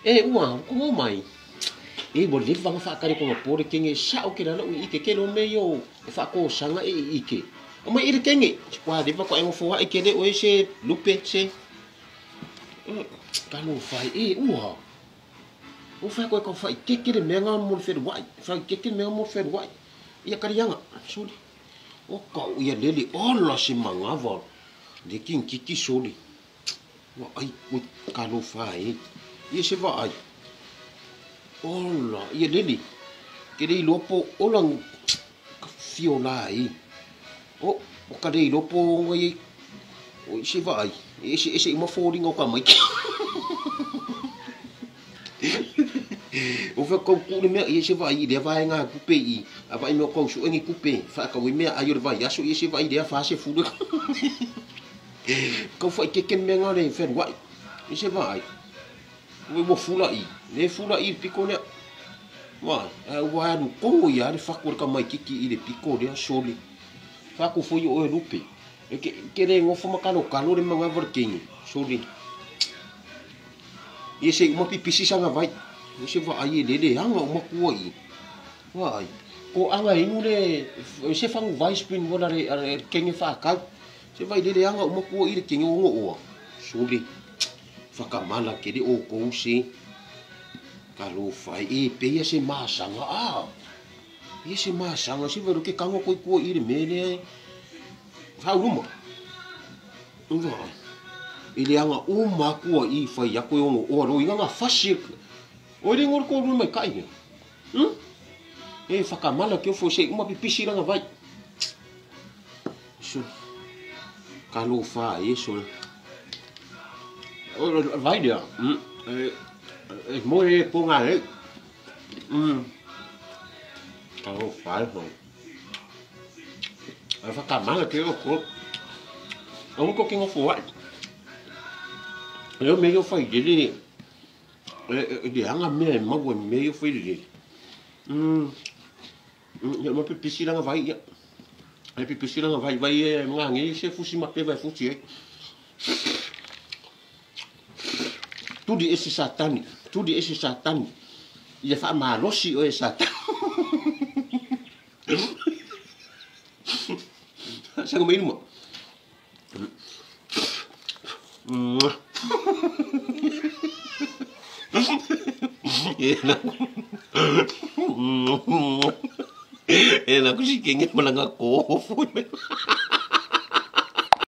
E ua ko mai. E ua leva na whaakare ko ngā pōre kenge sao ke rara ui ike ke lo me yo e whaako sanga e i ike. O mai ire kenge. Kua leva ko engo fua ike le o e se lupe se. Ka lo whai e ua. O whai koe ka whai kekere mea ngā mo le wheru wai. Whai kekere mea mo le wheru wai. Ia karianga. Soli. O ka ia lele. Ola se mangawa. Le king kiki soli. Wa ai ui ka lo whai. Ia se wa ai. Ola, ia lele. Ke rei lopo, ola ka fio la ai. O, o ka rei lopo ngai e. O i se wa ai. E se ima fōringa o ka mai. O wha kau kūre mea, ia se wa ai, rea vai ngā kupe i. A vai mea kau su engi kupe. Wha ka mea ai o le vai aso, ia se vai rea wha se fure. Kau whai keken mea ngā re wheru ai. Ia se wa ai. Ue ua fula i. Le fula i piko lea. Wai, ua alu kongo ia le whaku ka mai kiki i le piko lea soli. Whaku foi o e lupe. E ke re ngofo makalo kalo le manga var kingi. Soli. Ia se uma pipisi sanga vai. Ia se wa ai le le hanga uma kua i. Wai. Ko anga inu le se fangu vai spin wala re kenge whakau. Se vai le le hanga uma kua i le kenge ongo oa. Soli. Whakamana ke re o kousi. Ka lo whai e peia se māsanga a. Ia se māsanga se waru ke kango koi kua i le mele ai. Whauruma. Ua. I le anga o makua i whai ako e ongo oa ro i nganga whasi. O le ngoro kōru mai kai mea. E whakamana ke ofo se uma pipisi ranga vai. So, ka lo whai e so. O vai lea. E moe e pō ngā e. Ka lo whai ho. E whakamana ke ofo. O ko ki ngofo ai. Leo me yo whai lele. E le anga mea e mau e me yo whai lele. Ia ma pipisi ranga vai ia. E pipisi ranga vai vai e ngā nge se fusi ma pe vai fusi e. Turi ese satani, turi ese satani. Ia wha malosi o e satani. Sango mai numa. E na kusi kenge malanga ko fo me.